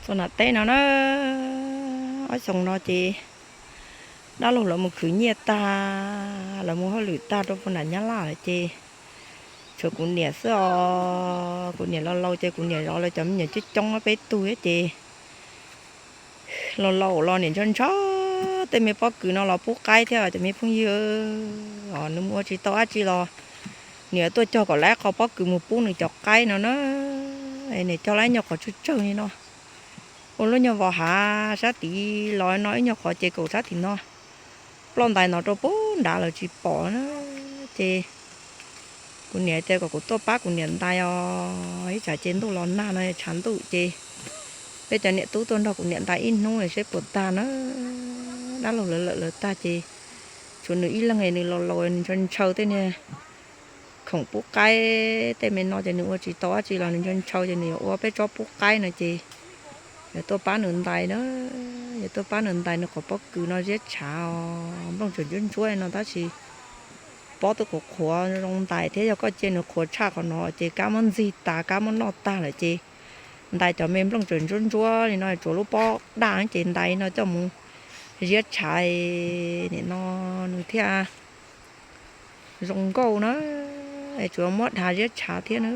Txog nram teb no na, ob xyoos no ces dab laug lawv mus khwv nyiaj tag, lawv mus hauj lwm tag rau puag nram Nyab Laj lawm ces tshuav kuv niam xwb os. Kuv niam laus laus ces kuv niam zov lawv cov me nyuam coob coob peb tug thiab ces laus laus los niam ntshaw ntshaw tej me pob kws no los pub qaib thiab cov me phooj ywg. Os, nws mus ua tsis tau dab tsi los nws yuav tuaj cog kom lawv qho pob kws mus pub nws cov qaib no na. Nws cog lawv ib nyuag qhov tsawg tsawg li no, ua lub nyuag vos hav sab tid los no ib nyuag qhov ces kaum sab tim no, ploj ntais no rau puag nrad lawm tsis pom na. Ces kuv niam tias kom kuv tuaj pab kuv niam ntais os, ib tsam ces ntuj los nag no tshav ntuj ces peb cov niam tub tuaj nrog kuv niam ntais ib hnub seb puas tag na. Dab laug lawv lawm lawv tag ces tshuav nws ib leeg, nws laus laus nws ntshaw ntshaw tej niag khoom pub qaib tej me no ces nws ua tsis tau dab tsi los nws ntshaw ntshaw ces nws yuav ua peb tsob pub qaib no ces yuav tuaj pab nws ntais na. Yuav tuaj pab nws ntais nws qhov pob kws no ziab tshav os, nplooj tseem ntsuab ntsuab no tab sis pob twb qhuav qhuav zoo ntais thiab. Yog koj cia nws qhuav tshaj qhov no ces kab muab ntxig tas kab muab noj tag lawm ces ntais cov me nplooj tseem ntsuab ntsuab li no tsuav lub pob daj ces ntais no coj mus ziab tshav nim no nws thiaj zoo nkauj na. Tsuav muab dhav ziab tshav thiab na.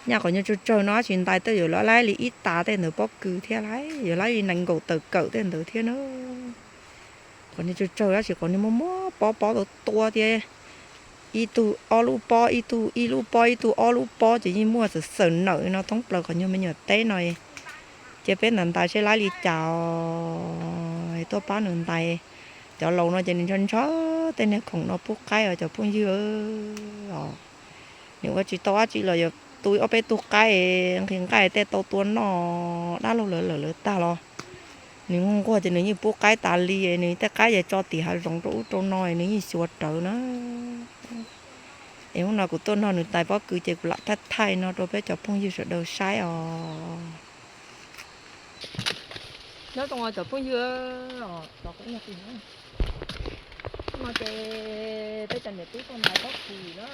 Nyaj qhov nyuag tsawg tsawg no tab sis ntais tej yuav laib li ib tas tej ntawd pob kws thiab lauj, yuav laib li nees nkaum tawm kawm tej ntawd thiab na. Qhov niag tsawg tsawg tab sis qhov niag muaj muaj pob pob tua tua thiab, ib tug ob lub pob ib tug, ib lub pob ib tug, ob lub pob ces yeej muaj xwm xwm nawm no thoob plaws qhov nyuag me nyuam teb no. Cia peb ntais ntais seb laib li cas os, tuaj pab nws ntais. Cov laus no ces nws ntshaw ntshaw tej niag khoom no pub qaib os cov phooj ywg os. Nws ua tsis tau dab tsi los yuav tu ob peb tug qaib, nqhis nqaij tej tau tua noj. Dab laug lawv lawm lawv tag los nws nquag ces nws yeej pub qaib tas li, nws tej qaib ces tso tim hav zoov rau ub rau no nws yeej xyuas rawv na. Es hnub no kuv tuaj nrog nws ntais pob kws ces kuv lam thaij thaij no rau peb cov phooj ywg sawv daws saib os. Nyob zoo cov phooj ywg, no ces peb cov niam tub tuaj ntais pob kws na,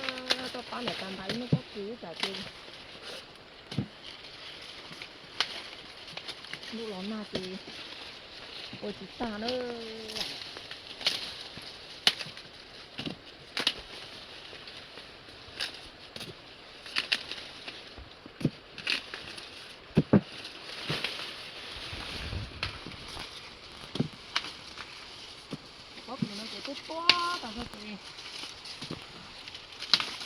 tuaj pab niam tais ntais ib hnub pob kws ib tsam ces ntuj los nag ces ua tsis tag na. Pob kws no ces twb tuab tas zog ces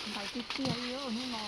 ntais tiag tiag li hnub no.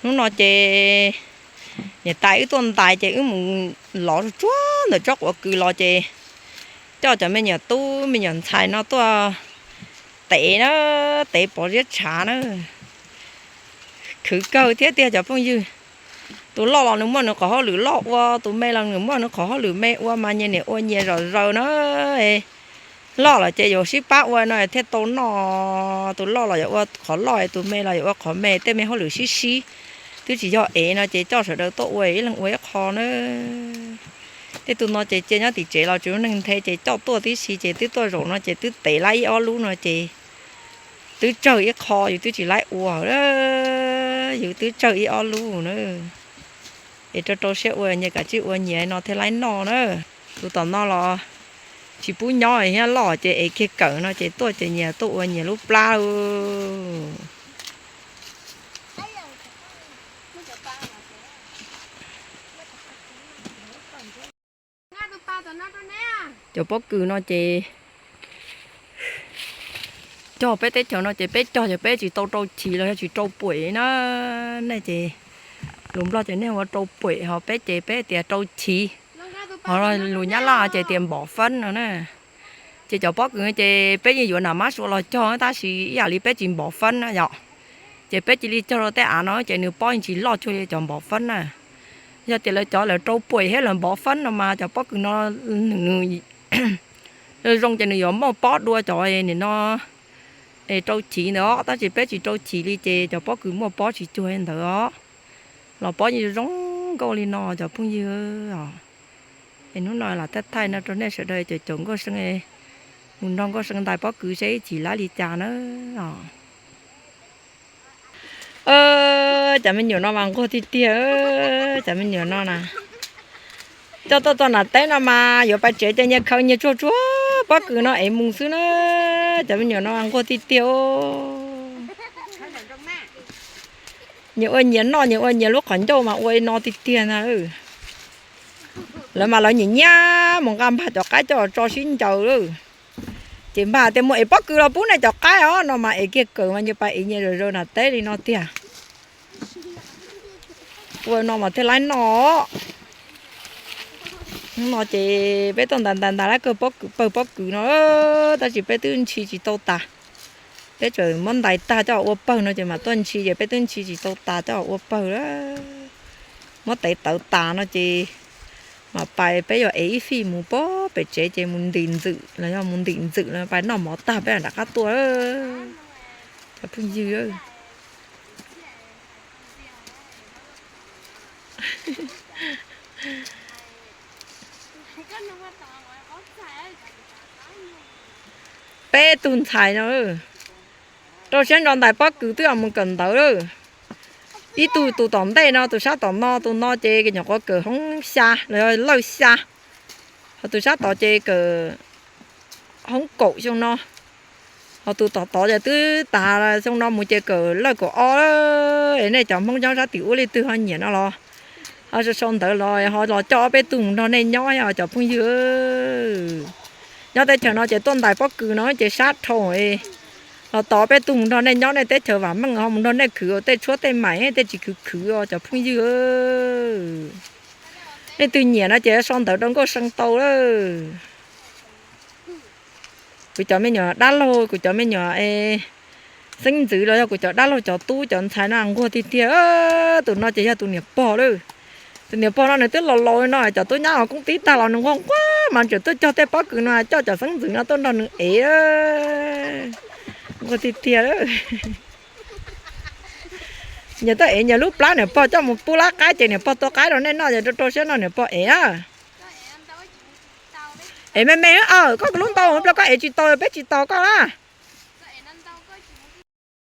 Hnub no ces niam tais wb tuaj ntais ces wb mus lov tsuag tsuag ntawm tsob quav kws los ces coj cov me nyuam tub me nyuam ntxhais no tuaj tev na, tev pov ziab tshav na. Khwv kawg thiab tiag cov phooj ywg. Tus loj los nws muaj nws qhov hauj lwm loj ua, tus me los nws muaj nws qhov hauj lwm me ua mas nyias niam ua nyias zom zaws na. Loj los ces yuav sib pab ua no thiaj tau noj. Tus loj los yuav ua qhov loj, tus me los yuav ua qhov me, tej me hauj lwm sib sib. Twb tsis yog ev no ces coj sawv daws tuaj ua ib leeg ua ib qho na. Tej tus no ces cia nyob tim tsev los tsis muaj neeg nthe ces coj tuaj tib si ces twb tuaj zaum no ces twb tev lawm ib ob lub no ces twb tsawg ib qho, yus twb tsis laib ua, yus twb tsawg ib ob lub na. Es rau rau siab ua nyias, kav tsij ua nyias no thiaj laib noj na. Tus tom no los tsis pub nyob thiab, loj ces ev kiag kawm no ces tuaj ces nyias tuaj ua nyias lub plab. Cov pob kws no ces cog peb teb chaws no ces peb cog ces peb tsis tau rau chiv los yog tsis rau puem na. Nej ces lus Nplog ces nej hu ua rau puem, ho peb ces peb tias rau chiv, ho lus Nyab Laj ces tias npom fab no na. Ces cov pob kws ces peb yeej yuav nam mab sua los cog tab sis ib yam li peb tsis npov fab na yom. Ces peb cia li cog rau tej av no ces nws pob yeej tsis loj cuag li cov npov fab na. Yog tias lawv cov lawv rau puam thiab lawv npov fab no mas cov pob kws no nws zoo ces nws yuav muaj pob dua cov nim no es rau chiv ntawd os, tab sis peb tsis rau chiv li ces cov pob kws muaj pob tsis cuag ntawd os. Los pob yeej zoo nkauj li no cov phooj ywg os. Es hnub no lam thaij thaij no rau nej sawv daws caum caum Nkauj See, mus nrog Nkauj See ntais pob kws seb ib chim lav li cas na. Cov me nyuam no mas nquag tiag tiag, cov me nyuam no na. Coj tuaj txog nram teb no mas yuav pais tsev ces nyias khaws nyias tsuag tsuag pob kws no ev mus xwb na. Cov me nyuam no mas nquag tiag tiag. Nyias ua nyias noj, nyias ua nyias lub qhov ncauj mas ua li no tiag tiag na. Lawv mas lawv nyiam nyiam mus nqa npag cov qaib coj tso sib ncaws lawm. Ces npag tias mus ev pob kws los pub nej cov qaib os no mas ev kiag kawm mas nyias pais ev nyias zaws zaws nram teb li no tiag. Ua no mas thiaj laib noj. Hnub no ces peb tuaj ntais ntais ntais lab kawg pawg pob kws no, tab sis peb twb ntshis tsis tau tas. Peb tseem muab ntais tag coj ua pawg no ces mam tuaj ntshis ces peb twb ntshis tsis tau tas coj ua pawg lawm. Muab tev tawv tas no ces mam pais peb yuav ev ib fij mus pem tsev ces mus ntim ntxwm los yog mus ntim ntxwm los pais noj mov tag peb mam rov qab tuaj. Cov phooj ywg, peb tug ntxhais no rau siab ntso ntais pob kws twb mus kawm ntawv lawm. Ib tug tus tom ntej no, tus sab tom no, tus no ces nyuam qhuav kawm hoob xya los yog lawj xya, ho tus sab tod ces kawm hoob kaum xyoo no, ho tus tom tod ces twb tas xyoo no mus ces kawm lawj kaum ob. Es nej cov Hmoob nyob sab tim ub leej twg ho nyiam no los ho sau sau ntawv los ho los coj ob peb tug mus nrog nej nyob os cov phooj ywg. Nyob teb chaws no ces tuaj ntais pob kws no ces sab dhau, los tos ob peb tug mus nrog nej nyob, nej teb chaws vam meej ho mus nrog nej khwv tej tshuab tej maim, tej tsis khwv khwv os cov phooj ywg. Leej twg nyiam no ces sau ntawv rau Nkauj See tau lawm. Kuv cov me nyuam dab laug, kuv cov me nyuam xeeb ntxwv los yog kuv cov dab laug cov tub cov ntxhais no nquag tiag tiag. Tus no ces yog tus niam pog lawm. Tus niam pog no nws twb laus laus no, cov tub nyab ua koob tib tag los nws nquag nquag mas tseem tuaj cog tej pob kws no coj cov xeeb ntxwv no tuaj nrog nws ev. Nquag tiag tiag. Nyias tuaj ev nyias lub plab, niam pog coj mus pub lab qaib ces niam pog tua qaib rau nej noj ces rau rau siab noj niam pog ev na. Ev me me, koj lub ntau plaws koj ev tsis tau peb tsis tos koj na.